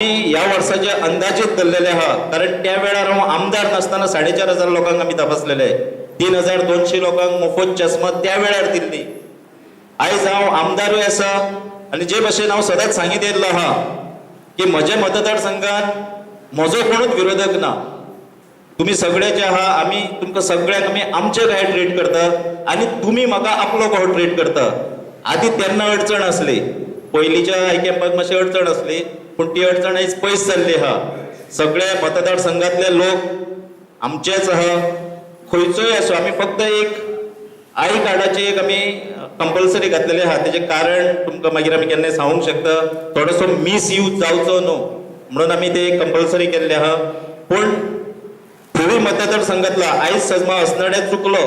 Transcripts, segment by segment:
ह्या वर्साचे अंदाजीत धरलेले आहा, कारण त्या वेळार हांव आमदार नासतना 4500 लोकांक आमी तपासलेले. 3200 लोकांक मोफत चश्मा त्या वेळार दिल्ली. आयज हांव आमदारूय आसा आनी जे भशेन हांव सदांच सांगीत येयल्लो आहा की म्हज्या मतदारसंघात म्हजो कोणूच विरोधक ना. तुमी सगळे जे आहा, आमी तुमकां सगळ्यांक आमी आमचे काय ट्रीट करता आनी तुमी म्हाका आपलो कहो ट्रीट करता. आदी तेन्ना अडचण आसली, पयलींच्या I कॅम्पाक मातशी अडचण आसली, पूण ती अडचण आयज पयस जाल्ली आहा. सगळे मतदारसंघातले लोक आमचेच आहा, खंयचोय आसूं. आमी फक्त एक I कार्डाची एक आमी कंपल्सरी घातलेली आहा. तेजें कारण तुमकां मागीर आमी केन्नाय सांगूंक शकता. थोडोसो मिसयूज जावचो न्हू म्हणून आमी ते कंपल्सरी केल्लें आहा. पूण थिवी मतदारसंघातलो आयज सजमा असनड्या चुकलो,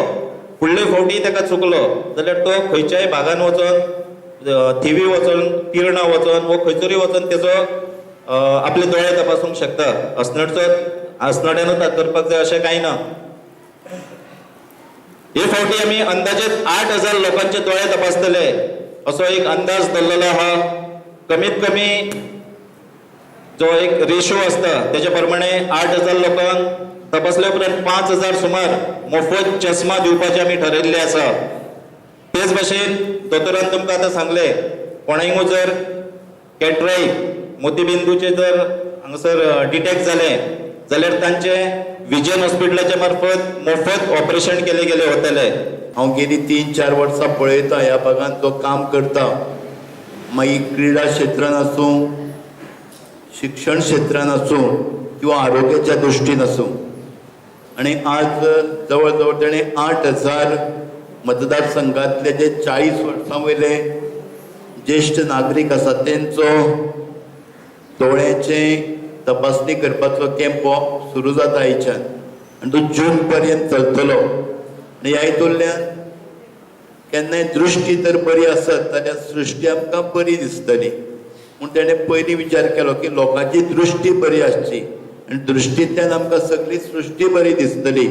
फुडले फावटी ताका चुकलो जाल्यार तो खंयच्याय भागान वचोन, थिवी वचोन, पिर्णा वचोन वो खंयसरूय वचोन तेजो आपले दोळे तपासूंक शकता. असनडचो असनड्यानूच करपाक जाय अशें कांय ना. हे फावटी आमी अंदाजे 8000 लोकांचे दोळे तपासतले असो एक अंदाज धरलेलो आहा. कमीत कमी जो एक रेशो आसता तेच्या प्रमाणे 8000 लोकांक तपासले उपरांत 5000 सुमार मोफत चश्मा दिवपाचे आमी ठरयल्ले आसा. तेच भशेन दोतोरान तुमकां आतां सांगलें, कोणाकूय जर कॅटराक्ट, मोतीबिंदूचे जर हांगासर डिटेक्ट जालें जाल्यार तांचे विजन हॉस्पिटलाच्या मार्फत मोफत ऑपरेशन केले गेले वतले. हांव गेली 3-4 वर्सां पळयता ह्या भागांत जो काम करता, मागीर क्रिडा क्षेत्रान आसूं, शिक्षण क्षेत्रान आसूं किंवा आरोग्याच्या दृश्टीन आसूं. आनी आज जवळ जवळ तेणें 8000 मतदारसंघातले जे 40 वर्सां वयले ज्येश्ठ नागरीक आसात तेंचो दोळ्याचे तपासणी करपाचो कॅम्प हो सुरू जाता आयच्यान आनी तो जून पर्यंत चलतलो. आनी ह्या हितूंतल्यान केन्नाय दृश्टी तर बरी आसत जाल्यार सृश्टी आमकां बरी दिसतली. म्हूण तेणें पयलीं विचार केलो की लोकांची दृश्टी बरी आसची आनी दृश्टींतल्यान आमकां सगळी सृश्टी बरी दिसतली.